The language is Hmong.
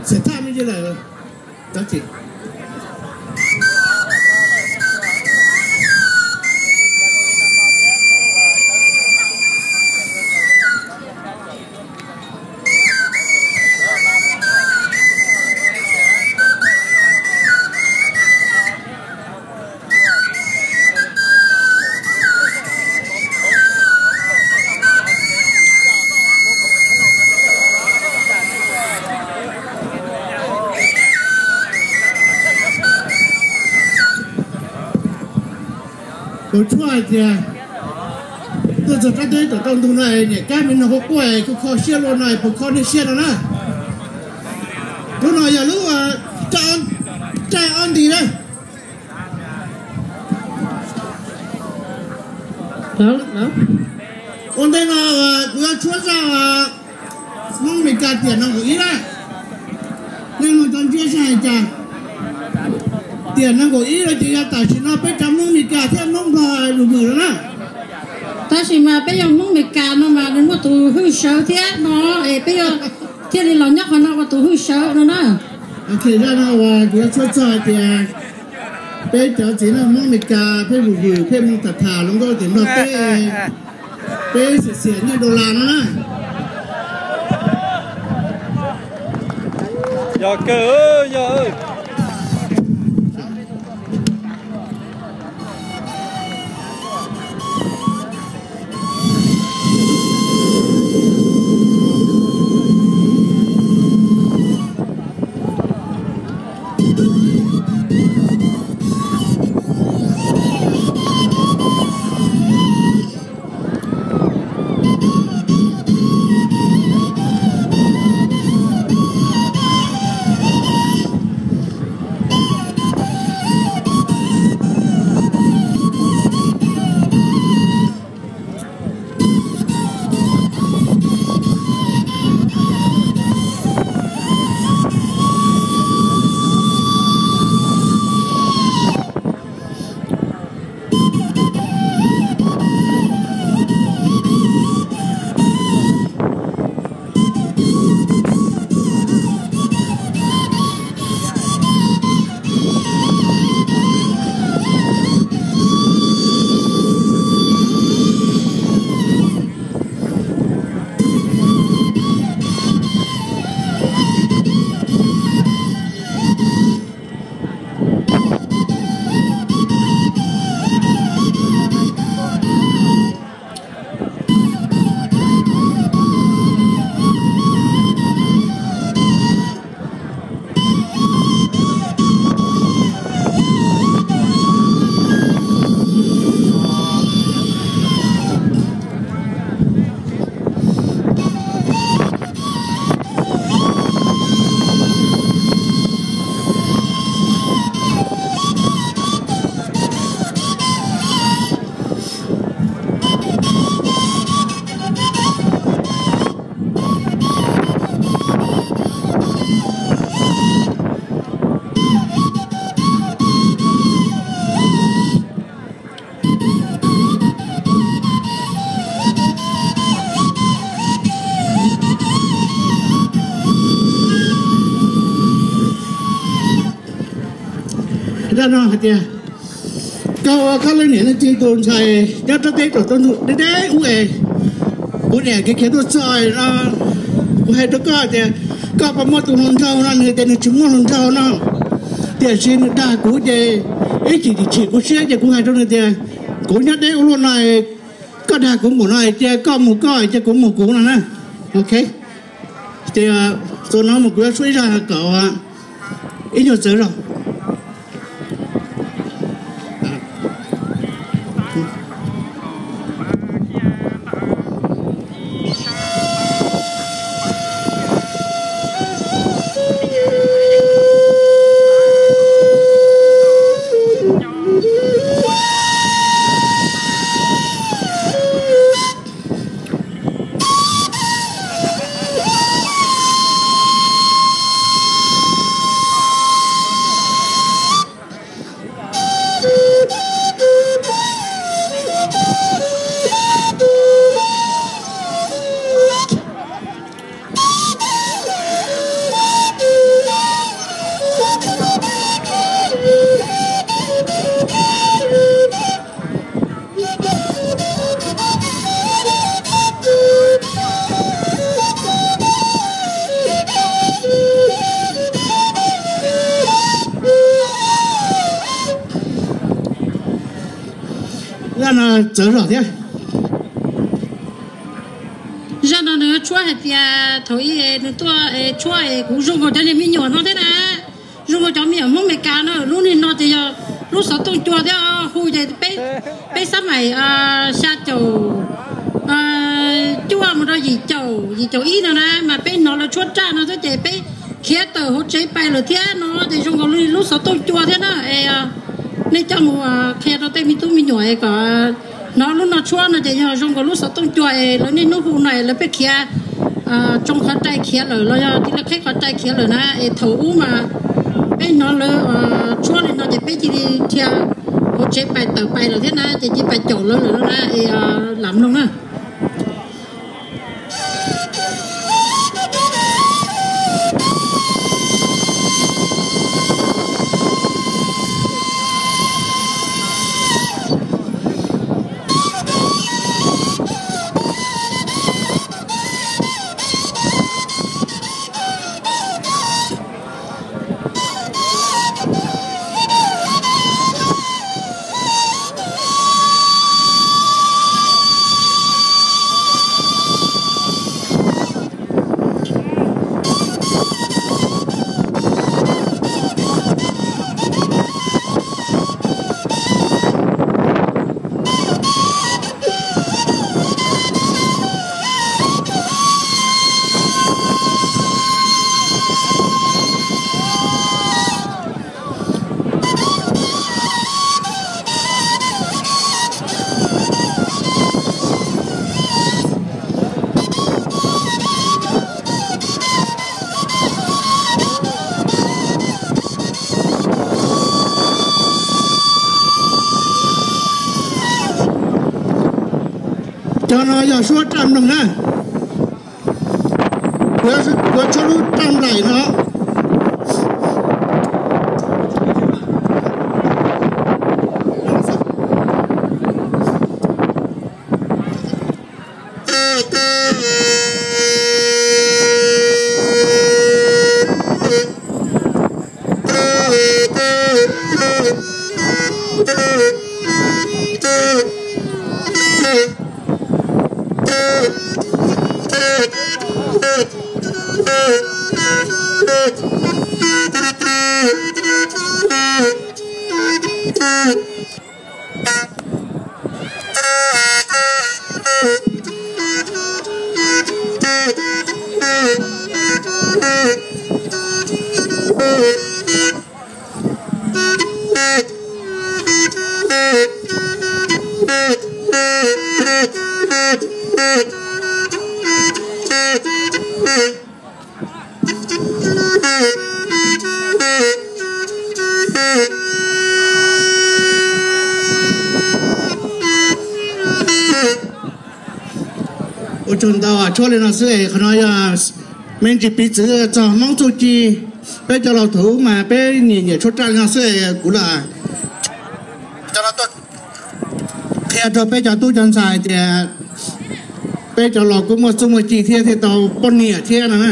Xav thaj me ntsis lawm. Tus tshuaj hais tias, tuaj txog sab teb tom tau ntug no, niam kab me no quaj quaj, kho kho siab luaj no, puas kho nej siab no na? Lub no yog lub raj ob nti na. Ua ntej no kuv yuav tshuab zaj Hmoob Mes Kas tiam nees nkaum ib na. Nej mus tau ntsiab saib hais cas. Tiam nees nkaum ib no ces yog tam sim no peb cov Hmoob Mes Kas thiab Hmoob Nplog vwm vwm no na. Tab sis mas peb yog Hmoob Mes Kas no mas nws muaj tus hwj sawv thiab no, es peb yog thiaj li los nyob qhov no ua tus hwj sawv no na. Ok, zaj no uas kuv yuav tshuab txog hais tias peb cov txiv neej Hmoob Mes Kas peb vwm vwm peb mus tham tham hluas nkauj tim Nplog teb, peb xiam xiam nyiaj dollar no na. Yog kawg, yog. Zaj no hais tias, koj ua koj leej niam leej txiv tus ntxhais nyob rau teb tom tau ntug deb deb ub es, kuv niam kev khiav tuaj txog no, kuv hais rau koj tias, koj puas muaj tus hluas nraug no? Nws tias nws tsis muaj hluas nraug no, tiam sis nws dag kuv ces ib chim chim kuv siab ces kuv hais rau nws tias, kuv nyob deb ua luaj no, koj dag kuv mus no, cia koj mus koj, cia kuv mus kuv no na. Ok, ces txuas no mus kuv yuav tshuab ib zaj kom ib nyuag txawv zog. Zaj no txawv zog thiab. Zaj no nws tshuab hais tias thaum ub nws tuaj tshuab kuv zoo nkaus cov niag me nyuam no thiab na. Zoo nkaus cov me nyuam Hmoob Amelikas no, lub niag no ces yog lub xov tooj cua thiab hu ces peb, peb xab maim xya caum cuaj mus rau yim caum, yim caum ib no na, mas peb hnov lawv tshuab raj no xwb ces peb khiav tawm hauv tsev pais lawm thiab no ces zoo nkaus li lub xov tooj cua thiab na. Es nej coj mus qhia rau tej me tub me nyuam es kom hnov lub no tshuab no ces yog zoo nkaus lub xov tooj cua es lawv niaj hnub hu no es lawv pheej khiav tsoo qhov rai khiav lawm los yog tiv lawv qheb qhov rai khiav lawm na. Es thaum ub mas peb hnov lawv tshuab li no ces peb cia li dhia hauv tsev pais tawm pais lawm thiab na, ces cia li pais caum lawv lawm no na. Es lam mloog na. Cov no yog suab raj mloog na. Yuav tshuab lub raj nplaim no. Ua tsaug ntau, tshuab li no xwb es qhov no yog me ntsis piv txwv txog Hmoob txuj ci. Peb cov laus thaum ub mas peb nyiam nyiam tshuab raj li no xwb es kuv lam qhia rau peb cov tub cov ntxhais tias peb cov laus kuj muaj txuj muaj ci thiab thiaj tau poj niam thiab no na.